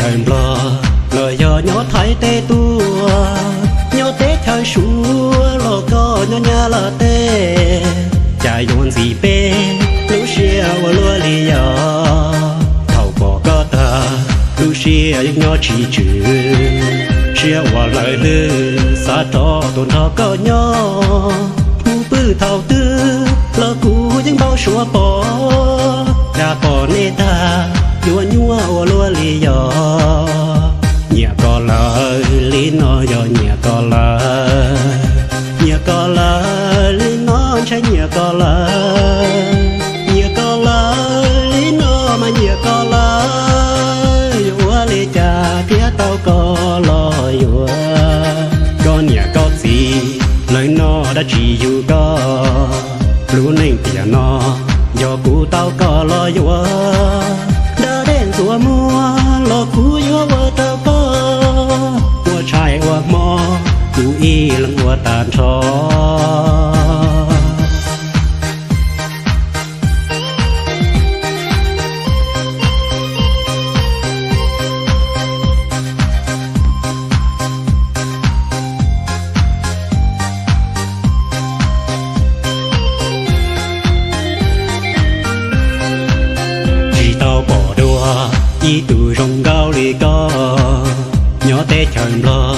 chaws Nplog los yog nyob Thaib teb tuaj, nyob teb chaws Suav los koj nyob Nyab Laj teb, cas yuav ntxim peb lub siab ua luaj li yog. Thaum pom koj tag lub siab yeej nyob tsis tswm, siab ua hlawv hlwb xav rov tuaj nrog koj nyob. Mus pw thaum twg los kuv yeej npau suav pom, cas pom nej tag yuav nyuaj ua luaj li yog. Nyiam koj lawm li no yog nyiam koj lawm, nyiam koj lawm li no ntshai nyiam koj lawm, nyiam koj lawm li no mas nyiam koj lawm. Yuav ua li cas thiaj tau koj los yuav? Koj niam koj txiv lawv noj dab tsi yug koj? Lub neej tiam no yog kuv tau koj los yuav, da dej ntxuav muag los kuv yuav ua rau koj, ua tshais ua hmo kuv ib leeg ua tag nrho. Tsis tau pom dua ib tug zoo nkauj li koj, nyob teb chaws Nplog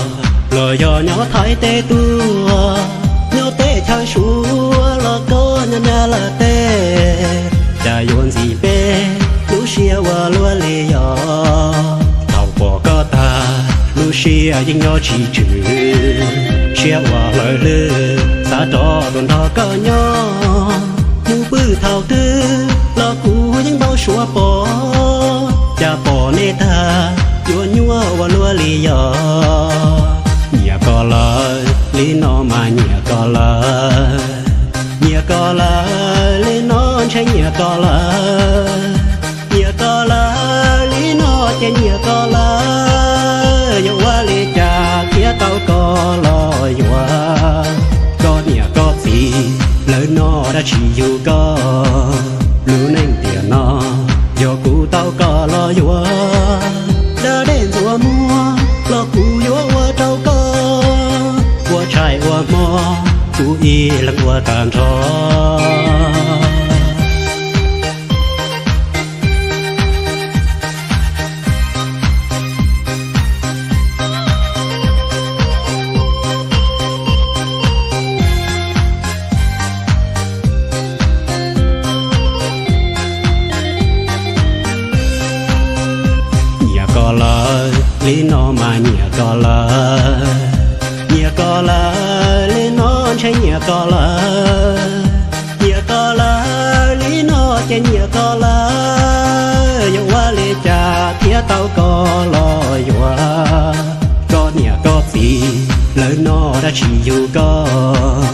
los yog nyob Thaib teb tuaj, nyob teb chaws Suav los koj nyob Nyab Laj teb, cas yuav ntxim peb lub siab ua luaj li yog. Thaum pom koj tag lub siab yeej nyob tsis tswm, siab ua hlawv hlwb xav rov tuaj nrog koj nyob. Mus pw thaum twg los kuv yeej npau suav pom, cas pom nej tag yuav nyuaj ua luaj li yog. Nyiam koj lawm li no mas nyiam koj lawm, nyiam koj lawm li no ntshai nyiam koj lawm, nyiam koj lawm li no ces nyiam koj lawm. Yuav ua li cas thiaj tau koj los yuav? Koj niam koj txiv lawv noj dab tsi yug koj? Lub neej tiam no yog kuv tau koj los yuav, da dej ntxuav muag los kuv yuav ua rau koj, ua tshais ua hmo kuv ib leeg ua tag nrho. Nyiam koj lawm li no mas nyiam koj lawm, nyiam koj lawm li no ntshai nyiam koj lawm, nyiam koj lawm li no ces nyiam koj lawm. Yuav ua li cas thiaj tau koj los yuav? Koj niam koj txiv lawv noj dab tsi yug koj?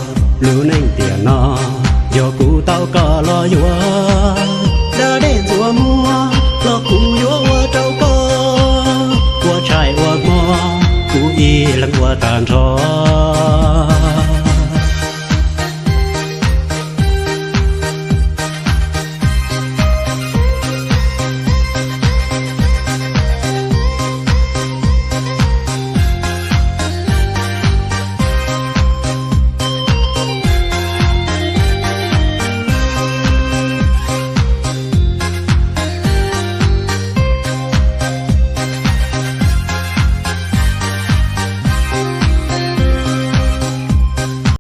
Lub neej tiam no yog kuv tau koj los yuav, da dej ntxuav muag los kuv yuav ua rau koj, ua tshais ua hmo kuv ib leeg ua tag nrho.